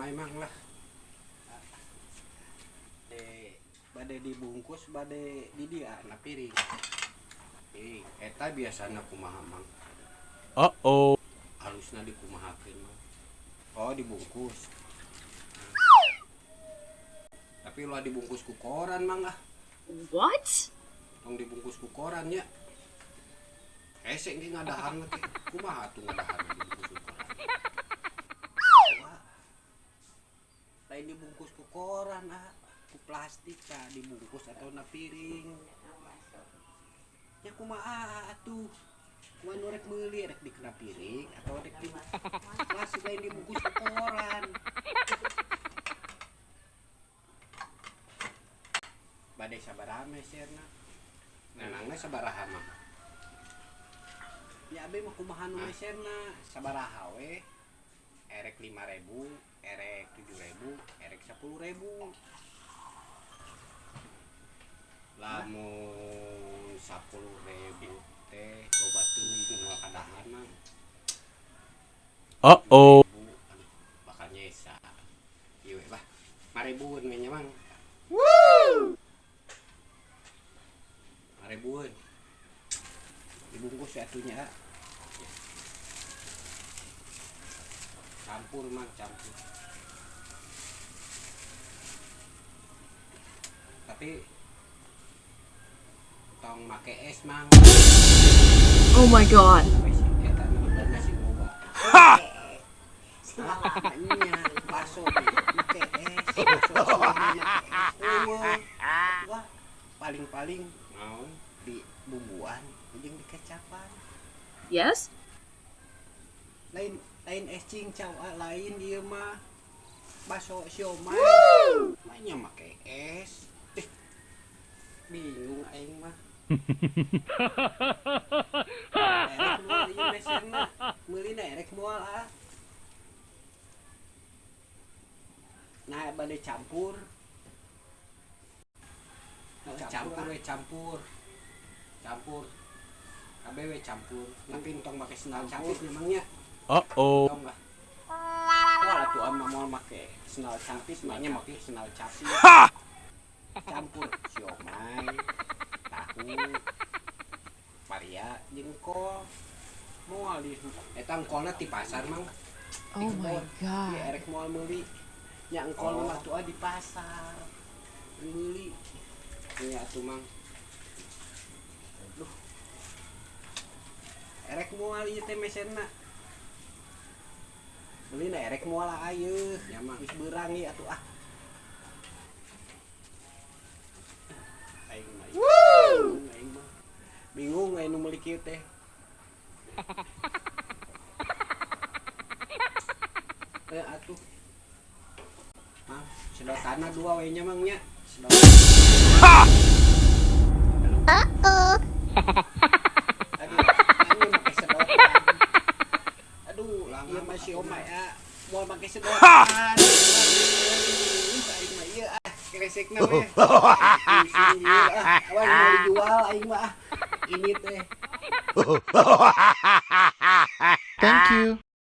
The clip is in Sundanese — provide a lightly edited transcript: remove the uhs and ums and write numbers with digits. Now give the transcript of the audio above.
Siomay mang lah. De bade dibungkus bade di dia na piring. Piring eta biasana kumaha mang? Uh-oh. Halusna dikumahakeun mang? Oh, dibungkus. Tapi ulah dibungkus ku koran mang ah. What? Tong dibungkus ku koran nya. Hese ge ngadaharna teh. Kumaha atuh ngadaharna dibungkus ku koran? Wah. Lain dibungkus ku koran ah, ku plastik tah dibungkus atau na piring. Ya kumaha atuh? Kumaha nu rek meuli, rek dikena piring atau rek di plastik, lain dibungkus ku koran. Bade sabaraha meserna? Nenangna sabaraha mah? Ya abe mah kumaha nu meserna? Sabaraha we? Erek 5.000, erek 7.000, erek 10.000. Lamun 10.000 teh loba teuing moal kadahar mah. Uh-oh. Aduh, bakal nyesa. Ieu we bah. 5.000-eun we nya mang. Woo! 5.000-eun. Dibungkus ya atunya. Campur mang, campur. Tapi tong make es mang. Oh my god. Eta nu masih loba. Nya bakso make es, bakso make es. Eueuh. Wah, paling-paling naon di bumbuan jeung di kecapan. Yes? Lain lain es cincau ah, lain ieu mah bakso siomay. Mainnya make es. Bingung aing mah. Erek moal ieu meserna. Meulina erek moal ah. Nah, bade campur. Nah, campur we campur. Campur. Kabeh we campur. Tapi tong make sendal capit memangnya. Uh-oh. Tong lah. Wah, atuh ama moal make sendal capit, maknya make sendal capit. Campur siomay, tahu, paria, jeung kol. Moal di eta engkolna ti pasar mang. Oh my Iya, god. erek moal meuli. Nya engkol mah atuh di pasar. Meuli. Nya atuh mang. Duh. Erek moal ieu teh mesenna. Meulina erek moal ayeuna. Nya mah geus beurang ieu atuh ah. Aing mah. Aing mah. Bingung aing nu meuli kieu teh. Atuh. Mang, sedotanna dua we nya mang nya. Sedot. Uh-oh. Aduh, nanya make sedotan. Aduh, ieu mah siomay ah. Moal make sedotan. Aing mah ieu ah, kresekna we. Pusing ieu ah. Awan mau dijual aing mah ah. Ini teh. Thank you.